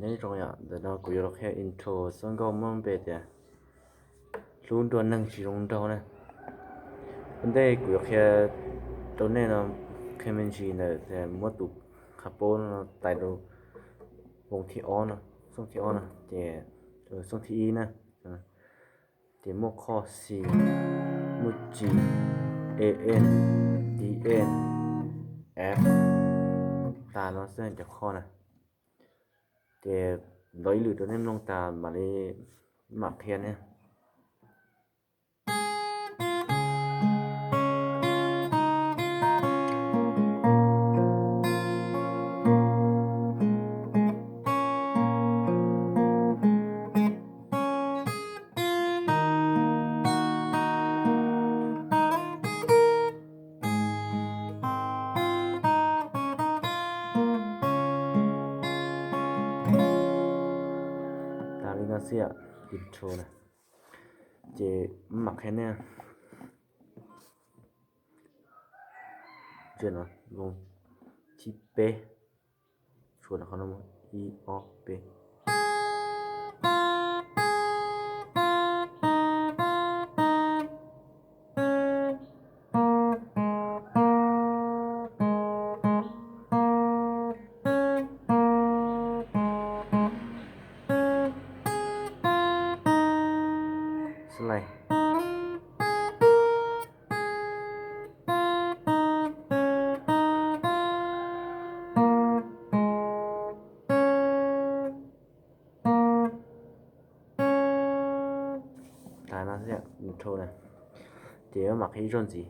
Nyob zoo yom, ntawm no kuv yuav los qhia intro txoj nkauj muaj npe tias Hlub nruab neeg tsis zoo nraug na. Ua ntej kuv yuav qhia rau nej no, qhia me ntsis ntawm tias muab tus qhov paub no tais rau voo thib ob no, xooj thib ob no, ces xooj thib ib na, ces muaj qhov C, muaj G, A, D, F, tas no xwb cov qhov na. Ces ntaus ib lwm rau nej mloog tas mam li mam qhia ne. Tas li no xwb, intro na. Ces mam qhia nej. Ces no voo thib peb, tshuav qhov no, ib ob peb. Slide. Tas no xwb, intro na. Ces mam qhia ib zaug ntxiv.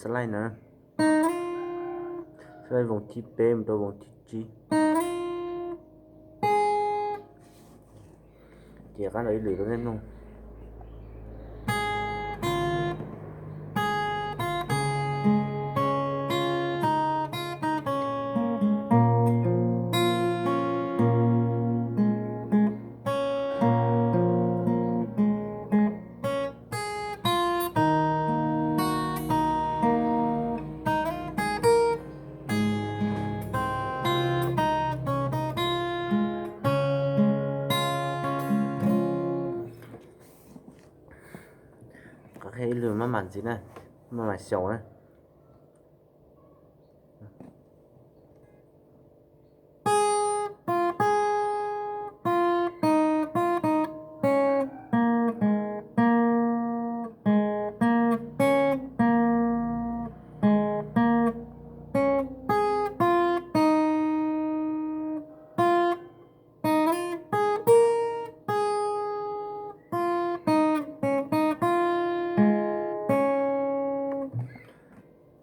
Slide na, slide voo thib peb mus rau voo thib tsib. Ces qab ntaus ib lwm rau nej mloog. Qhia ib lwm maj mam ntxiv na, maj mam xyaum na.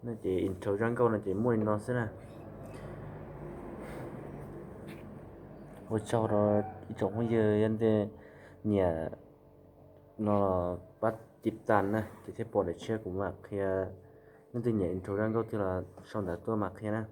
No ces intro zaj nkauj no ces muaj li no xwb na. Ua tsaug rau ib tsoom phooj ywg yog leej twg nyiam no los pab tiv tas na ces thiaj pom daim tshiab kuv mam qhia. Leej twg nyiam intro zaj nkauj twg los sau ntawv tuaj mam qhia na.